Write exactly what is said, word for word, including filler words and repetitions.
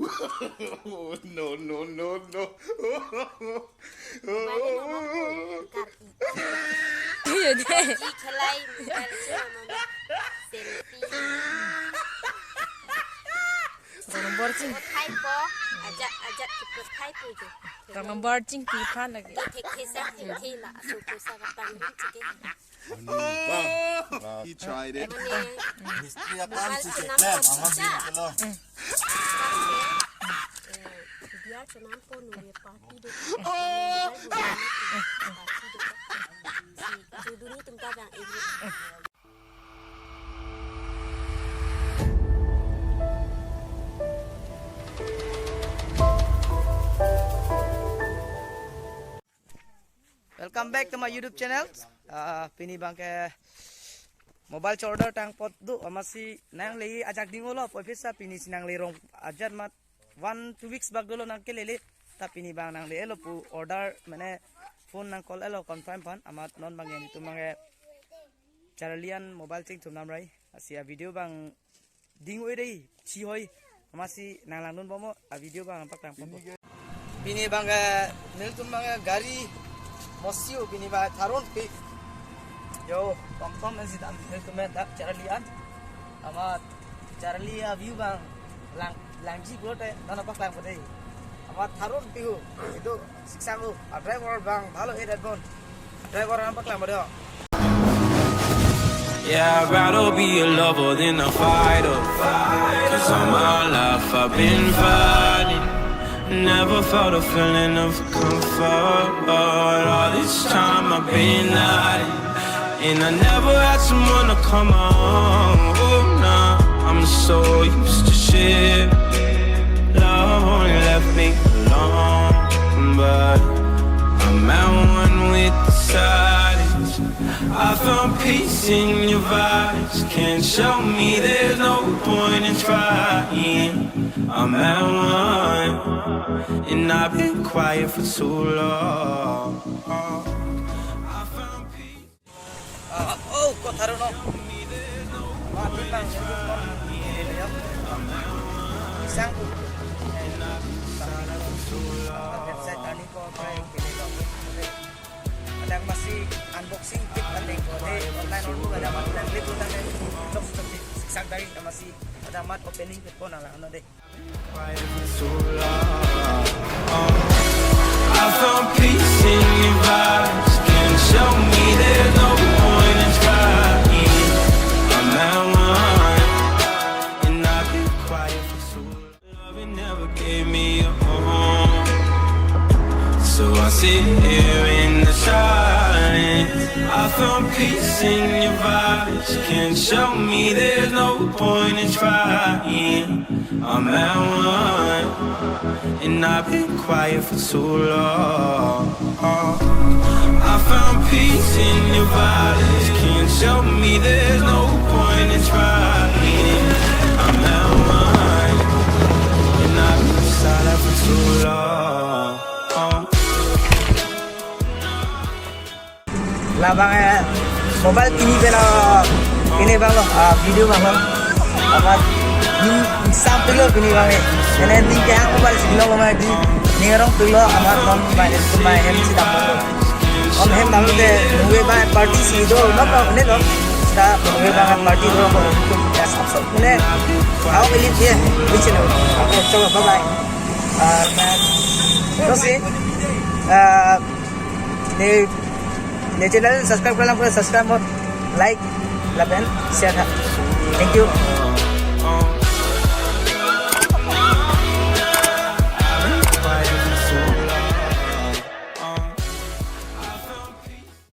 No, no, no, no. Mobile no mobile kar-i. Iya deh. Ji khelai mobile si mama selfie. Rong number ching. Thai po, ajat ajat kita thai po jo. Rong number chingpi aphan lagi. Thek thek sa thek thek la, so ko sa ka tang rin chike. He tried it. Mane, mistri akam mobile si chenam cheklem, po ama sa. Bini kelo. Eh, dia chenam po nuri party do. Party do. Si, juduni tum ta bang ini. Welcome back to my YouTube channel. Ah, pini abang ke mobile si order tang apot do, amatsi nangle ajak ding-olo, pu aphi sa pini si nangle rong ajat mat one two weeks bak dolo nangkelele. Ta pini abang nangle-elo pu order mane phone nang call-elo confirm aphan, amat non abang ke nelitum abang ke Charlie an mobile chingthum nam rai. Lasi a video abang ding-oi dei, chi hoi. Amatsi nanglangdun bomnon, a video abang paklang bomnon. Pini abang ke nelitum abang ke gari mosi-o pini abang tharon pi. Yo, tom tom en si dam nelitum dak Charlie an. Amat Charlie a view abang lang langji pulote nana paklang bomnon dei. Amat tharon pi ho. Itum siksak ho. A driver abang bhalo-et et bomnon. Driver an paklang bomnon dei. Yeah, I'd rather be a lover than a fighter. 'Cause all my life I've been fighting. Never felt a feeling of comfort. All this time I've been hiding. And I never had someone to come on. Oh, nah, I'm so used to shit. Love only left me alone. But I'm at one with the silence. I found peace in your vibes. Can't show me there's no point in trying. I'm at one, and I've been quiet for too long. I found peace. Ah, oh, ko tharon no. Wah, bintang, bintang. Ini dia. Pisang. Website ani ko try kele lo. Adang amatsi unboxing kit aning ko dei, online order adang amat ulang klik ulang dei. Chok chok di siksak dari amatsi adang amat opening kit ko nanglang non dei. I found peace in your vibes. Can't show me there's no point in trying. I'm at one, and I've been quiet for too long. Love, it never gave me a home. So I sit here in the silence. I found peace in your vibes. Can't show me there's no point in trying. I'm at one, and I've been quiet for too long. I found peace in your violence. Can't show me there's no point in trying. I'm at one, and I've been silent for too long. Labang eh mobile kini pela kini abang lo, ah, video abang lo. Amat ning sampik lo kini abang eh. Ini ning kehang mobile si lo ma di ning rong pik lo amat non main itu main ini si dam lo. Om hem dam te nunggu abang party si do lo lo ini lo. Kita nunggu abang party do lo lo. Ya sab sab ini. How will it be? Which you know? Okay, so bye bye. Ah, terus sih. Ah, Ne, ne channel subscribe kalilang pura subscribe mo, like, lapen share ha. Thank you.